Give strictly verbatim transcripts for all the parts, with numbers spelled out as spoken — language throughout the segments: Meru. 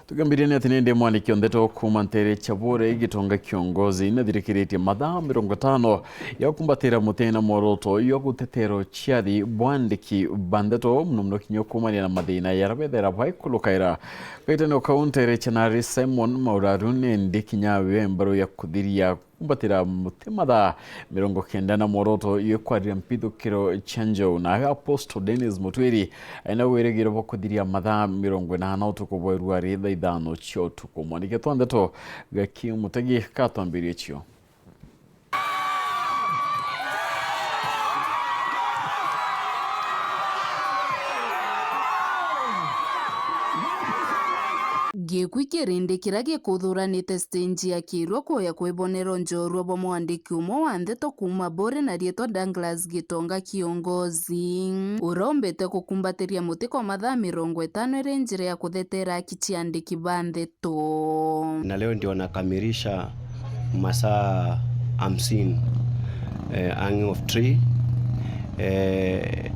Tugambirie ni ati nindi mwandiki o ndeto kuuma nteere cia Buuri gitonga kiongozi nathirikiritie mathaa mirongo itano ya kumbatira muti na mworoto jwa gutetera uciathi bwa andiki ba ndeto, muno muno kinya kuumania na mathina jaria bethagirwa baikulukaira. Gaitano kau nteere cia Nari Simon Mauraru nindi kinya we mbaru ya kuthiria kumbatira muti mathaa mirongo kenda na mworoto jwa kwarira mpithukiro cia njou. Na Apostle Dennis Mutwiri aina wirigiro bwa kuthiria mathaa mirongo inana utuku bwa iruari thaa ithano cia utuku. Mwandiki wa ndeto Gaki Mutegi katwambirie cio. Gikui kirindi kiria gikuthuranite stage ya kirua kuoya kwibonera njoorua bwa mwandiki umwe wa ndeto kuuma Buuri na riitwa Douglas Gitonga Kiongozi, uria umbite gukumbatiria muti kwa mathaa mirongo itano iri njira ya kuthetera aki cia andiki ba ndeto. Na leo ndio nakamilisha masaa hamsini, eh, hanging of tree. Eh,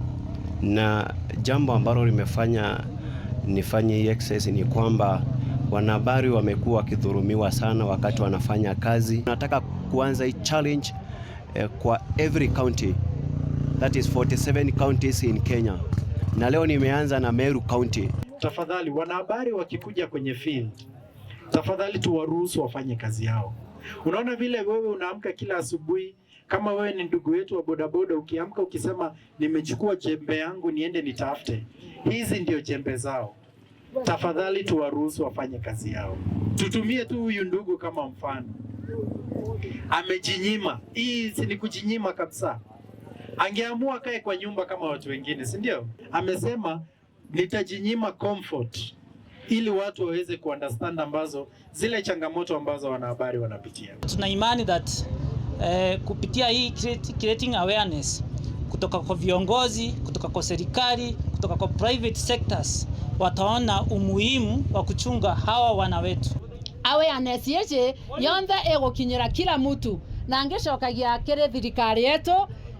na jambo ambalo limefanya nifanye hii exercise ni kwamba wanahabari wamekuwa wakidhulumiwa sana wakati wanafanya kazi. Nataka kuanza hii challenge, eh, kwa every county, that is forty-seven counties in Kenya. Na leo nimeanza na Meru County. Tafadhali, wanahabari wakikuja kwenye field, tafadhali tuwaruhusu wafanye kazi yao. Unaona vile wewe unaamka kila asubuhi, kama wewe ni ndugu yetu wa bodaboda, ukiamka ukisema, "Nimechukua jembe yangu niende nitafute," hizi ndio jembe zao. Tafadhali tuwaruhusu wafanye kazi yao. Tutumie tu huyu ndugu kama mfano. Amejinyima. Hii si ni kujinyima kabisa? Angeamua akae kwa nyumba kama watu wengine, si ndio? Amesema, "Nitajinyima comfort ili watu waweze kuunderstand ambazo, zile changamoto ambazo wanahabari wanapitia." Tuna imani that, eh, kupitia hii create-, creating awareness kutoka kwa viongozi, kutoka kwa serikali, kutoka kwa private sectors, wataona umuhimu wa kuchunga hawa wana wetu. Awareness ici yonthe igukinyira kila mtu, na ngicokagia kiri thirikari yetu,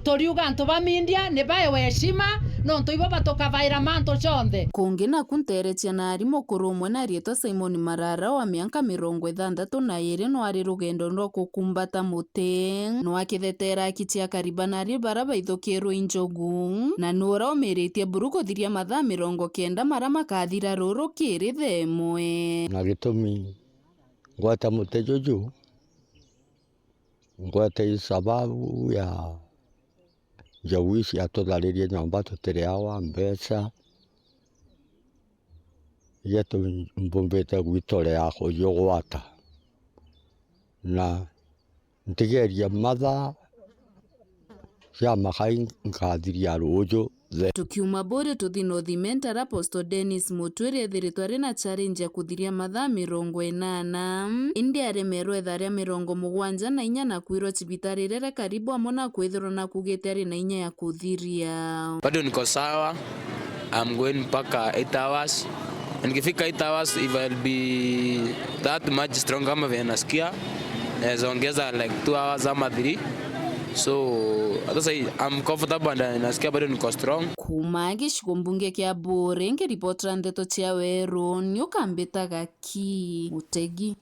turiuga antu ba media ni baewe heshima, nontu ibo batukavaira mantu jonthe. Kungi naku nteere cia Nari, mukuru umwe na ariitwa Simon Marara wa mianka mirongo ithanthatu na iiri nwari rugendo rwa kukumbata muti. Nwakithetera aki cia kariba nari bara baithukirwe i njogu, na nura umiritie buru kuthiria mathaa mirongo kenda maria makathira ruru kiri thaa imwe. Na gitumi ngwata muti juju, ngwata i sababu ya njogu ici atutharirie nyomba tutiriawa mbeca, iria tu-, mbumbite gwitorea kujugwata. Na ntigeria mathaa ja makai nkathiria ruju the. Tukiuma Buuri tuthi North Imenti, aria Apostle Dennis Mutwiri ethiritwe ari na challenge ya kuthiria mathaa mirongo inana, indi aremerwe ithaa ria mirongo mugwanja na inya na kwirwa cibitari iria ria karibu amwe na kwithirwa na kuugite ari na inya ya kuthiria. Bado niko sawa, I'm going mpaka eight hours. Na nikifika eight hours, if I'll be that much strong kama vile nasikia, naweza ongeza like two hours ama three. So, hata sahi, I'm comfortable and nasikia bado niko strong. Kuuma gicigo mbunge kia Buuri, ngiripotera ndeto cia Weru, ni ukambitaga ki Mutegi.